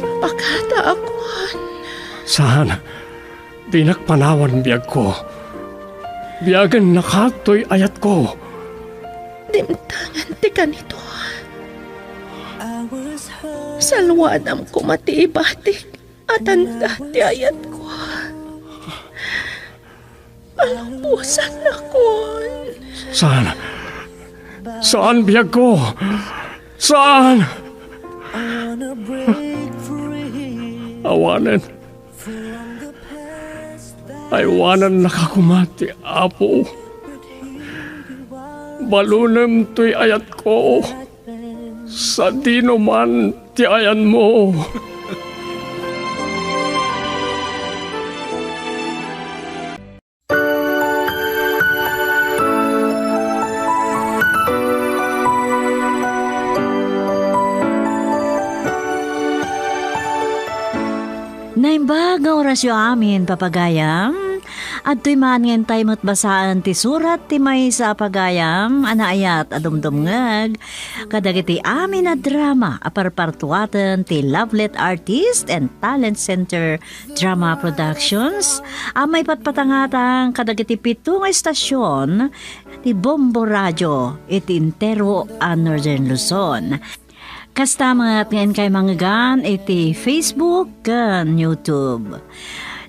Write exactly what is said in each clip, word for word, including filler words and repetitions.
Pakada a kuan. Saan, dinak panawan biagko. Biagen nakatoy ayatko. Dimtengen ti kanito. Salwadam koma ti ibatik a tanda ti ayatko. Palungpusannakon. Saan? Saan, biagko? Saan? Awanen. Aywanannaka koma ti Apo. Balunem toy ayatko. Sadino man ti ayanmo. Naimbag nga orasyo amin, papagayam. Adtoy man nga intay met basaen ti surat ti maysa a pagayam a naayat a dumdumngeg kadagiti amin a drama a parpartuaten ti Lovelet Artist and Talent Center Drama Productions a maipatpatangatang kadagiti pito nga istasyon ti Bombo Radio iti entero a Northern Luzon. Kasta met nga inkay mangegan iti Facebook ken YouTube.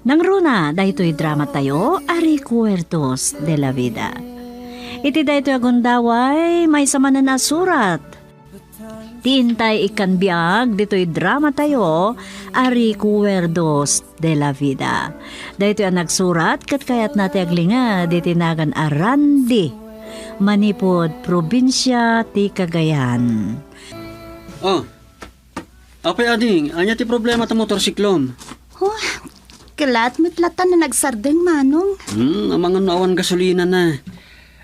Nangruna daytoy dramatayo a Recuerdos de la Vida. Iti daytoy a gundaway, maysa manen a surat ti intay ikkan biag ditoy dramatayo a Recuerdos de la Vida. Daytoy a nagsurat ket kayatna ti aglinged iti nagan a Randy, manipud probinsia ti Cagayan. Oh, apay ading, ania ti problema ta motorsiklom? Oh, kelat met latta no nagsardeng, Manong. Hmm, amangan no awan gasolinana.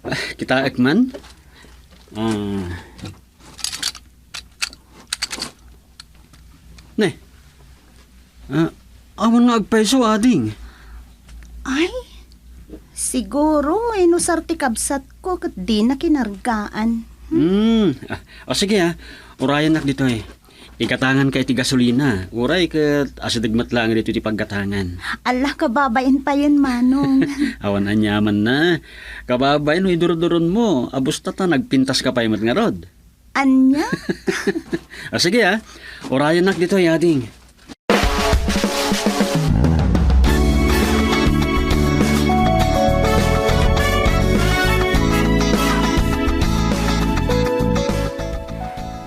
Ah, kitaek man. Ah. Ne. Ah, awan nga agpayso, ading. Ay, siguro, inusar ti kabsatko ket dina kinargaan. Hmm. Hmm. Ah, o sige, ah. Urayennak ditoy. Igatanganka iti gasolina. Uray ket asideg met laeng ditoy ti paggatangan. Alla, kababain payen, Manong. Awan aniamanna. Kababain no idurduronmo. Abusta ta nagpintaska pay met ngarud. Ania? Ah, sige, ah. Urayennak ditoy, ading.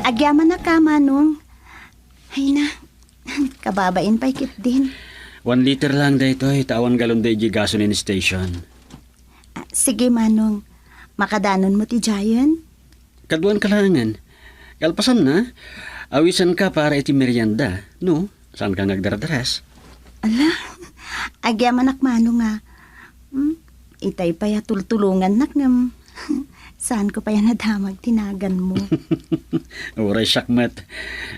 Agyamanak, Manong. Ay na, kababain pay ketdin. One liter lang daytoy, ta awan galon da idiay gasoline station. Ah, sige, Manong. Makadanonmo ti Giant? Kaduan ka laengen. Kalpasanna, awisenka para iti merienda, no? Saanka nga agdardaras? Ala, agyamanak, Manong, a. Hmm, itay pay a tultulongannak ngem saanko pay a nadamag ti naganmo. Uray siak met.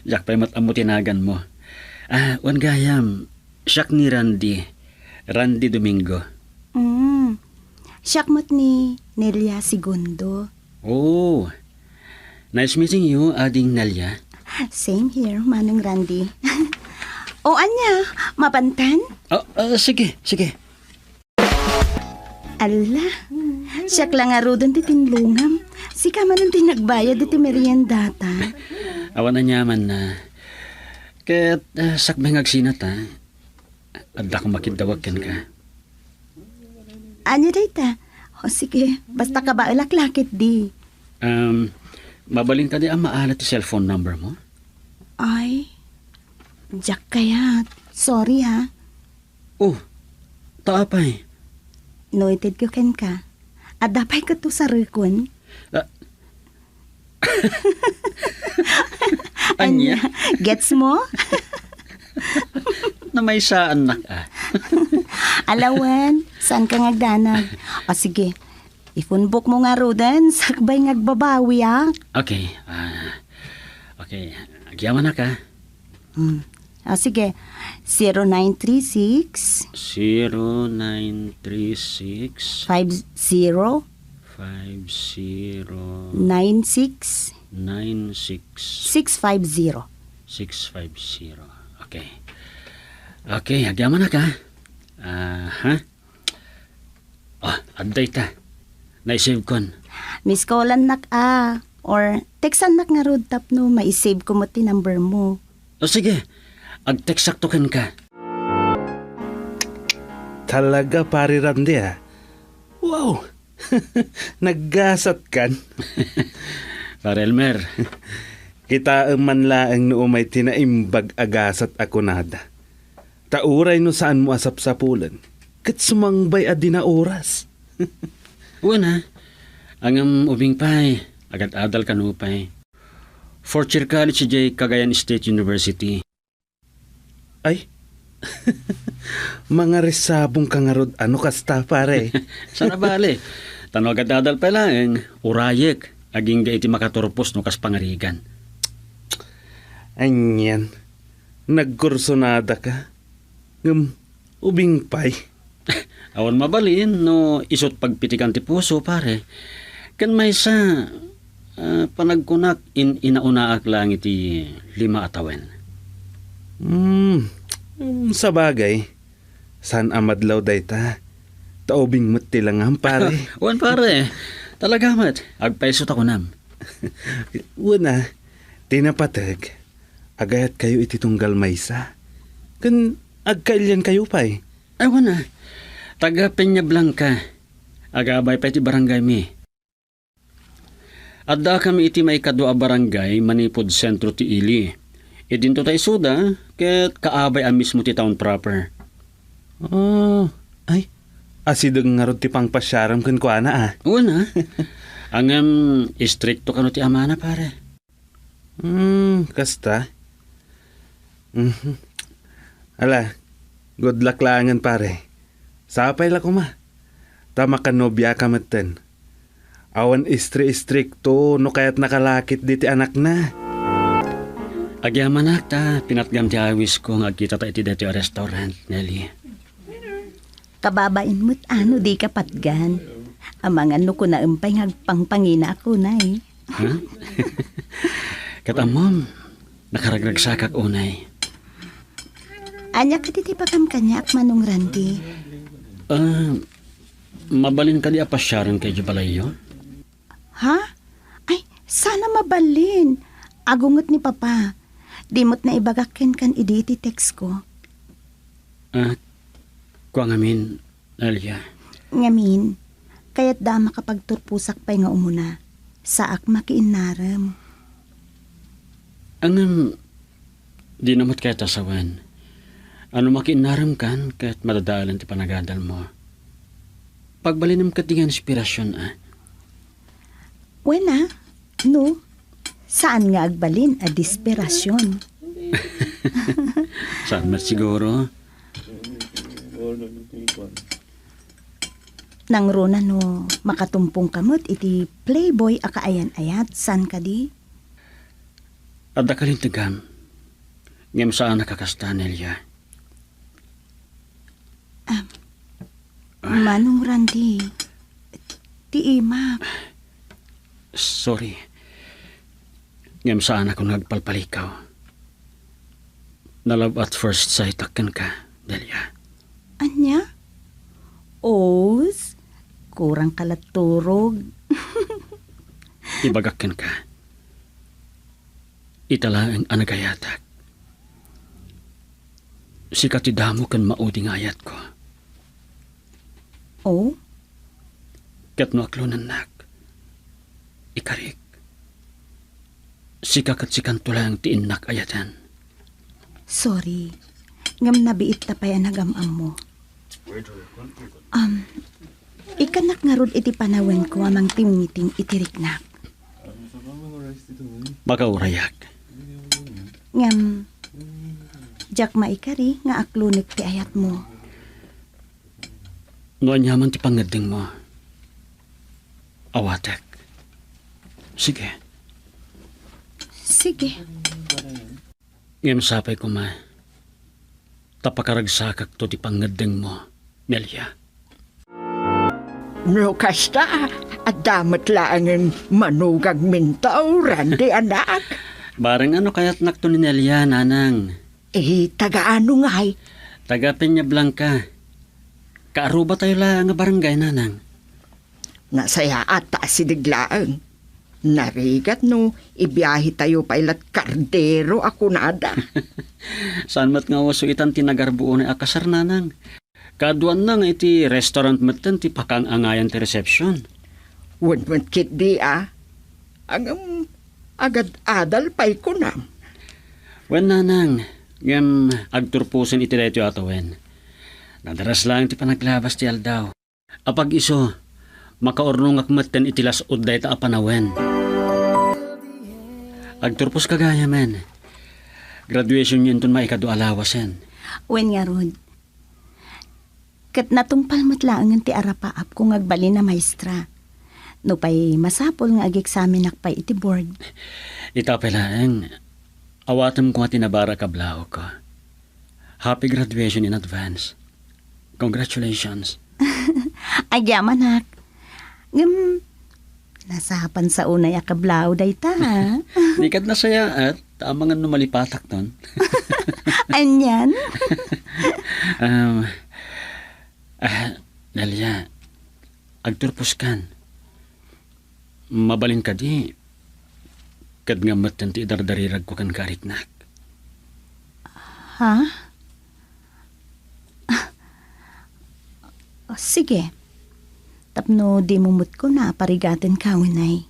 Diak pay met ammo ti naganmo. Ah, wen gayam, siak ni Randy. Randy Domingo. Mm. Siak met ni Nelia Segundo. Oh. Nice meeting you, Ading Nelia. Same here, Manong Randy. O ania, mapantan? Ah, ah, sige, sige. Alla, siak la ngaruden ti tinlungam. Sika manen ti nagbayad iti meriendata. Awan aniamanna. Ket, ah, sakbay nga agsinat, ah. Adda koma kiddawag kenka. Ania dayta? O, sige, basta kabaelak la ketdi. Um, mabalin kadi a maalat ti cellphone number mo? Ay, diak kayat. Sorry, ha. Oh, ta apay? No itedko kenka, adda pay ket usarekon. Ah. Ania? Ania? Gets mo? Namaysaannak, ah. Ala wen, saanka nga agdanag? O sige, i-phonebook mo ngaruden, sakbay nga agbabawiak. Okay, ah, okay. Agyamanak, ah. Hmm. Ah, sige. Zero nine three six. Zero nine three six. Five zero. Five zero. Nine six. Nine six. Six five zero. Six five zero. Okay. Okay, agyamanak, ha? Aha. Oh, adda ita. Naisave kon. Miss callannak, a. Or textannak ngarud tapno maisave ko met ti number mo. O sige, agtextakto kenka. Talaga, Pare Randy, a. Wow! Naggasat kan. Pare Elmer. Kitaem man laeng no umay ti naimbag a gasat a kunada. Ta uray no saanmo a sapsapulen, ket sumangbay a di naoras. Wen a, ngem ubing pay, agad-adal kano pay. Fourth year college idiay Cagayan State University. Ay, mangarisabong ka ngarud a no kasta, pare. Saan a bale. Ta no agad-adal pay laeng, urayek, agingga iti makaturpos no kas pangarigan. Anian, nagkursunada ka. Ngem, ubing pay. Awan mabalin no isut' pagpitikan ti puso, pare. Ken maysa, a, panagkunak, in-inaunaak laeng iti lima a tawen. Hmm, mm, sabagay, saan a madlaw dayta. Ta ubing met ti langam, pare. Wen, pare. Talaga met, agpayso ta kunam. Wen a, ti napateg, agayatkayo iti tunggal maysa. Ken agkailiankayo pay. Ay, wen a. Taga Peña Blanca. Agabay pay ti barangaymi. Addakami iti maikadua a barangay manipud sentro ti ili. Idinto ta isuda, ket kaabay a mismo ti town proper. Oh, ay, asideg ngarud ti pangpasiarem kenkuana, a. Wen a. Ngem, istrikto kano ti amana, pare. Hmm, kasta. Mhm. Ala, good luck laengen, pare. Sapay la koma. Ta makanobia ka metten. Awan istri-istrikto no kayatna ka la ketdi ti anakna. Agyamanak ta pinatgam ti awisko nga agkitata iti daytoy a restaurant, Nelly. Kababain met a no dika patgan. Amangan no kunaem pay nga agpangpangina a kunay. Ha? Ket ammom, nakaragragsakak unay. Ania kadi ti ibagam kaniak, Manong Randy? Ah, mabalin kadi a pasiarenka idiay balayyo? Ha? Ay, saan a mabalin. Agunget ni Papa. Di met naibagak kenkan idi iti textko. Ah, kua ngamin, Nelia. Ngamin, kayatda a makapagturposak pay nga umuna. Saak makiinnarem. Ngem, dina met kayat a sawen. No makiinnaremkan ket madadaelen ti panagadalmo. Pagbalinem ketdi nga inspirasyon, a. Wen a, no, saan nga agbalin a desperasyon. Saan met siguro? Nangruna no makatumpong ka met iti playboy a kaayan-ayat, saan kadi? Adda kalintegam, ngem saanak a kasta, Nelia. Ah, Manong Randy, ti imak. Sorry. Ngem saanak nga agpalpalikaw. Na-love at first sight ak kenka, Delia. Ania? Os, kurang ka la turog. Ibagak kenka. Ita laeng a nagayatak. Sika ti damo ken maudi nga ayatko. Oh? Ket no aklonennak, ikarik, sika ket sikanto laeng ti innak ayaten. Sorry, ngem nabiitta pay a nagam-ammo. Um, ikkannak ngarud iti panawenko a mangtingmiting iti riknak. Makaurayak. Ngem, diak maikari nga aklonek ti ayatmo. No aniaman ti pangngeddengmo, awatek. Sige. Sige. Ngem sapay koma, ta pakaragsakakto ti pangngeddengmo, Nelia. No kasta, adda met laengen manugagminto, Randy, anak. Bareng no kayatnakto ni Nelia, nanang. Eh, taga ano ngay? Taga Peña Blanca. Kaarubatayo la nga barangay, Nanang. Nasayaat ta asideg laeng. Narigat no ibiahetayo pay la't kardero a kunada. Saan met nga uso itan ti nagarbuonay a kasar, Nanang? Kaaduanna nga iti restaurant metten ti pakaang-angayan ti reception. Wen met ketdi a. Ngem agad-adal pay kunam. Wen, Nanang, ngem agturposen iti daytoy a tawen. Nadaras laeng ti panaglabas ti aldaw. Apag-isu, makaurnongak metten iti las-ud dayta a panawen. Agturposka gayamen. Graduationyo inton maikadua a lawasen. Wen ngarud. Ket natungpal met laengen ti arapaapko nga agbalin a maestra. Nupay masapul nga ageksamenak pay iti board. Ita pay laeng, awatem koma ti nabara a kablawko. Happy graduation in advance. Congratulations. Agyamanak. Ngem, nasapan sa unay a kablaw dayta, ha? Di kad nasayaat, ta amangan no malipatakton. Anian? Um, ah, Nelia, agturposkan. Mabalin kadi, kad nga metten ti idardariragko kenka a riknak. Ha? Ah, sige. Tapno dimo met koma a parigatenka unay.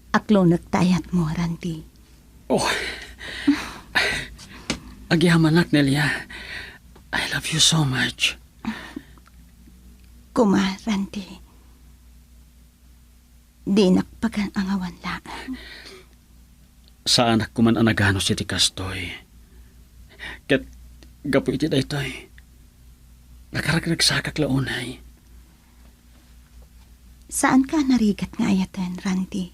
Aklonek ta ayatmo, Randy. Oh. Agyamanak, Nelia. I love you so much. Koma, Randy. Dinak pagan-angawan laeng. Saanak koma a naganus iti kastoy. Ket gapu iti daytoy, nakaragragsakak la unay. Saanka a narigat nga ayaten, Randy.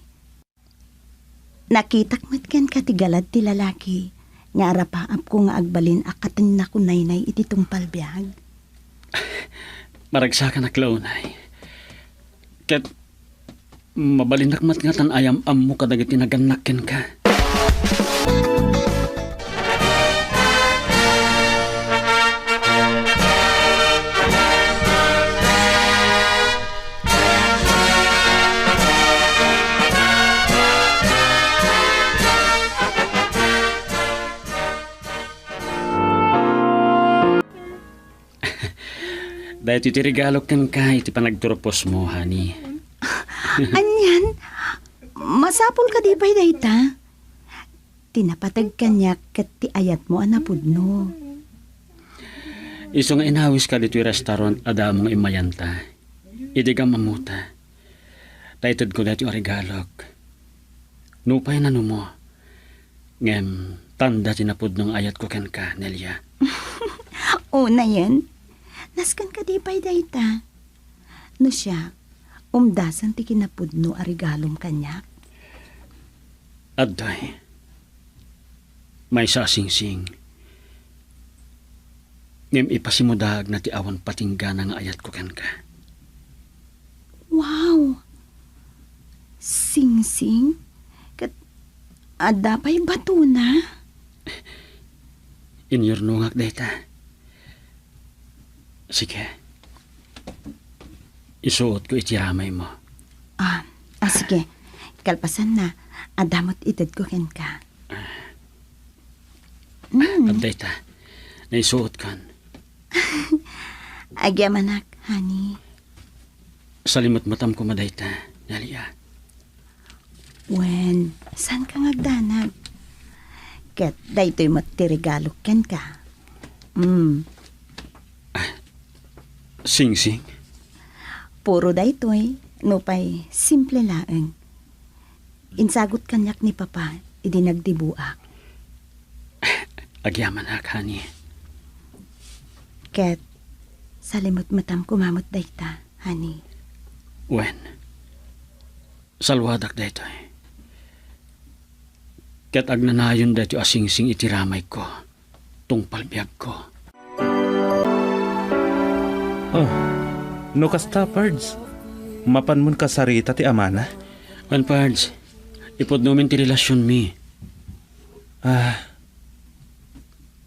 Nakitak met kenka ti galad ti lalaki nga arapaapko nga agbalin a katennak unaynay iti tungpal biag. Maragsakanak la unay. Ket mabalinnak met ngatan a yam-ammo kadagiti nagannak kenka. Daytoy ti regalok kenka iti panagturposmo, honey. Anian? Masapul kadi pay dayta? Ti napateg kaniak ket ti ayatmo a napudno. Isu nga inawiska ditoy restaurant a damo nga immayanta. Idi gam-ammota, ta itedko daytoy a regalok. Nupay nanumo, ngem tanda ti napudno nga ayatko kenka, Nelia. Unayen, nasken kadi pay dayta? No siak, umdasen ti kinapudno a regalom kaniak? Adtoy. Maysa a singsing. Ngem ipasimudaagna ti awan patinggana nga ayatko kenka. Wow! Singsing? Ket adda pay batona? Inyurnongak dayta. Sige. Isuotko iti ramaymo. Ah, ah, sige. Kalpasanna, adda met itedko kenka. Mm. Adda ita. Naisuotkon. Agyamanak, honey. Salimetmetam koma dayta, Nelia. Wen, saanka nga agdanag? Ket daytoy met ti regalok kenka. Mm. Ah, singsing? Puro daytoy, nupay simple laeng. Insagut kaniak ni Papa idi nagdibuak. Agyamanak, honey. Ket salimetmetam koma met dayta, honey. Wen, saluadak daytoy. Ket agnanayon daytoy a singsing iti ramayko, tungpal biagko. Oh, no kasta, Pards, mapanmon kasarita ti amana? Wen, Pards, ipudnomin ti relasionmi. Ah,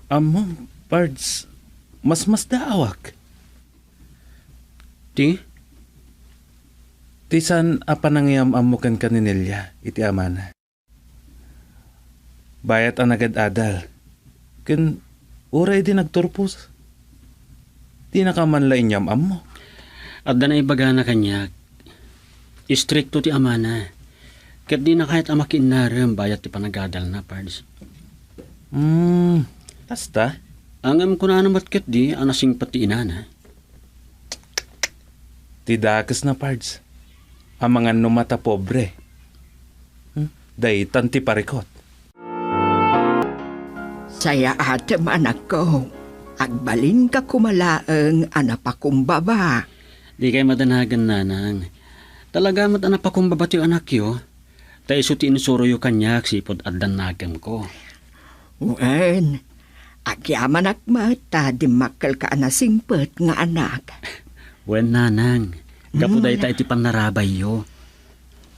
Ammom, Pards, masmasdaawak. Ti? Ti saan a panangiyam-ammo kenka ni Nelia iti amana. Bayat a nagad-adal. Ken uray idi nagturpos, dinaka man la inyam-ammo. Adda naibagana kaniak. Istrikto ti amana. Ket dina kayat a makiinnarem bayat ti panagadalna, Pards. Hmm, kasta? Ngem kunana met ketdi a nasingpet ti inana. Ti dakesna, Pards. Amangan no mata pobre. Hmm? Daytan ti parikot. Sayaatem, anakko. Agbalinka koma laeng a napakumbaba. Dikay madanagan, nanang. Talaga met a napakumbaba ti anakyo. Ta isu ti insuroyo kaniak sipud addan nakemko. Wen, agyamanak met ta dimmakkelka a nasingpet nga anak. Wen, nanang, gapu Mm. dayta iti pannarabayyo.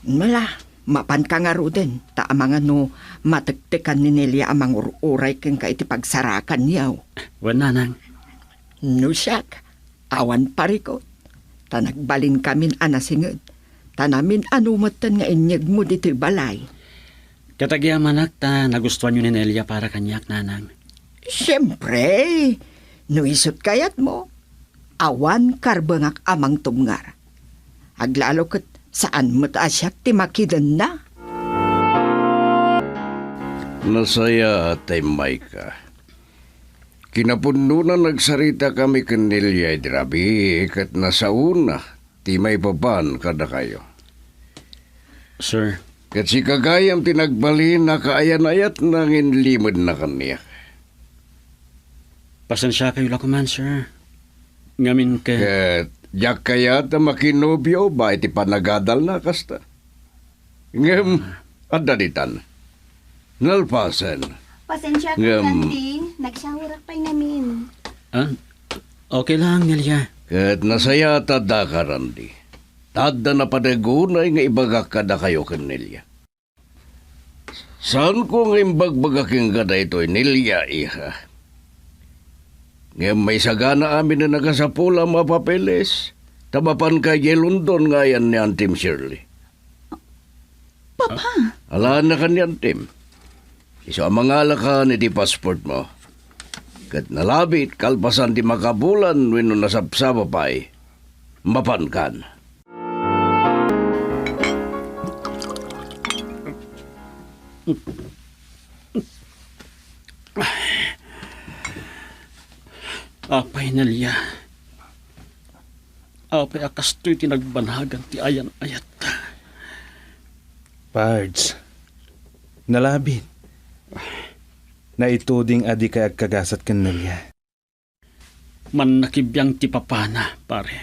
Mala, mapanka ngaruden, ta amangan no matektekan ni Nelia a mangur-uray kenka iti pagsarakanyo. Wen, nanang. No siak, awan parikot, ta nagbalinkamin a nasinged, ta namin-ano metten nga inyegmo ditoy balay. Ket agyamanak ta nagustuanyo ni Nelia para kaniak, nanang. Siempre, no isut kayatmo, awan karbengak a mangtubngar. Aglalo ket saan met a siak ti makidenna. Nasayaat, Micah. Kinapunona nagsaritakami ken Nelia idi rabii, ket nasaona ti maipapan kadakayo. Sir. Ket sika gayam ti nagbalin a kaayan-ayatna nga inlimedna kaniak. Pasensiakayo la koman, sir. Ngamin ket Ket diak kayat a makinobio baet ti panagadalna kasta. Ngem, adda ditan. Nalpasen. Pasensiakan, Ngem, Randy. Nagsyawarak pay ngamin. Ah, okay lang, Nelia. Ket nasayaat a daka, Randy. Ta adda napadaguna nga ibagak kadakayo ken Nelia. Saanko nga imbagbaga kenka daytoy, Nelia, iha. Ngem maisagana amin a nagasapulam a papeles, ta mapanka idiay London nga ayan ni Antim Shirley. Papa! Alaannakan ni Antim. Isu a mangalakan iti passportmo. Ket nalabit kalpasan ti makabulan wenno nasapsapa pay, mapankan. Apay, Nelia. Apay a kastoy ti nagbanagan ti ayan-ayatta. Pards, nalabit. Naituding a dikay agkagasat ken Nelia. Mannakibiang ti papana, pare.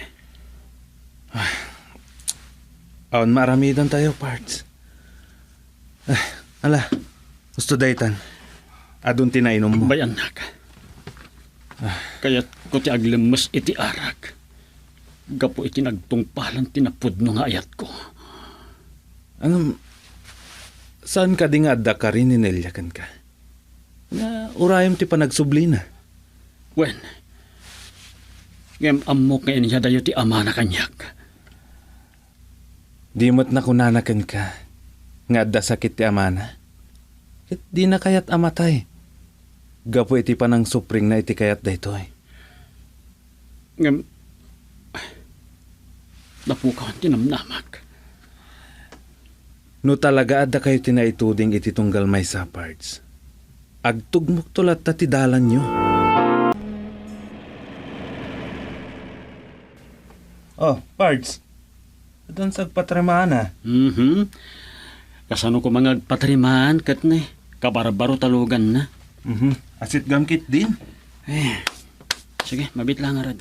Awan maaramidantayo, Pards. Ah, ala, husto daytan. Adun ti nainummo. Bay, annak. Ah. Kayatko ti aglemmes iti arak. Gapu iti nagtungpalan ti napudno nga ayatko. Ngem, saan kadi nga adda karin ni Nelia kenka? Nga urayem ti panagsublina. Wen, ngem ammok nga inyadayo ti amana kaniak. Di met nakunana kenka nga adda sakit ti amana? Ket dina kayat a matay gapu iti panangsupringna iti kayat daytoy. Ngem, napukawan ti namnamak. No talaga addakayo ti naituding iti tunggal maysa, Pards, agtugmokto latta ti dalanyo. Oh, Pards. Adun sa agpatrimaana. Mhm. Kasano koma nga agpatrimaan ket ne, kabarbaro ta luganna. Mhm. Asitgam ketdin. Eh, sige, mabit lang arad.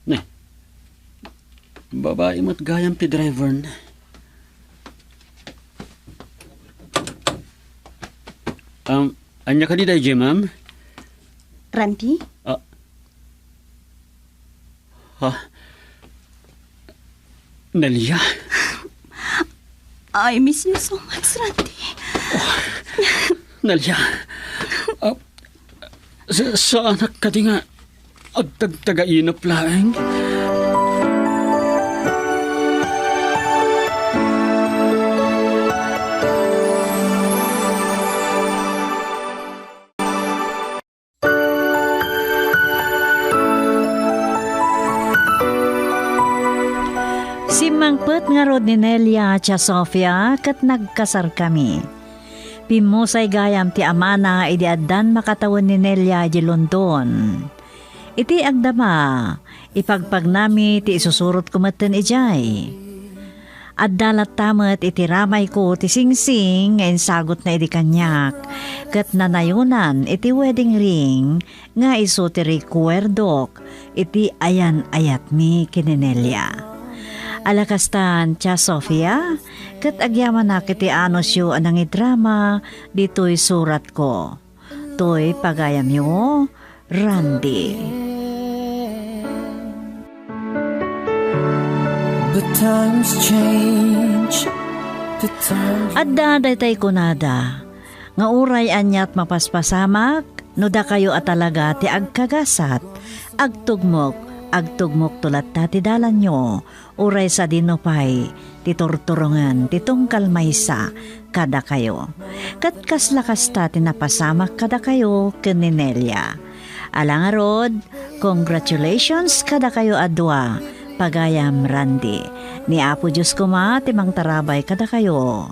Ne, babai met gayam ti driver na. Um, ania kadi daydiay, ma'am? Randy? Ah. Ha? Nelia? I miss you so much, Randy. Nelia, ah, sa-, saanak kadi nga agtagtagainep laeng? Simmangpet ngarud ni Nelia, Tia Sofia, ket nagkasarkami. Pimmusay gayam ti amana idi addan makatawen ni Nelia idiay London. Iti agdama, ipagpagnami ti isusurotko metten idiay. Adda latta met iti ramayko ti singsing nga insagutna idi kaniak, ket nanayonan iti wedding ring nga isu ti rekuerdok iti ayan-ayatmi ken ni Nelia. Ala kastan, Tia Sofia, ket agyamanak iti anusyo a nangidrama ditoy suratko. Toy pagayamyo, Randy. But times change. The times Adda daytay kunada, nga uray aniat mapaspasamak, no dakayo a talaga ti agkagasat, agtugmok, agtugmokto latta ti dalanyo, uray sadino pay ti turturongen ti tungkal maysa kadakayo. Ket kasla kasta ti napasamak kadakayo ken ni Nelia. Ala ngarud, congratulations kadakayo a dua, pagayam Randy. Ni Apo Dios koma ti mangtarabay kadakayo.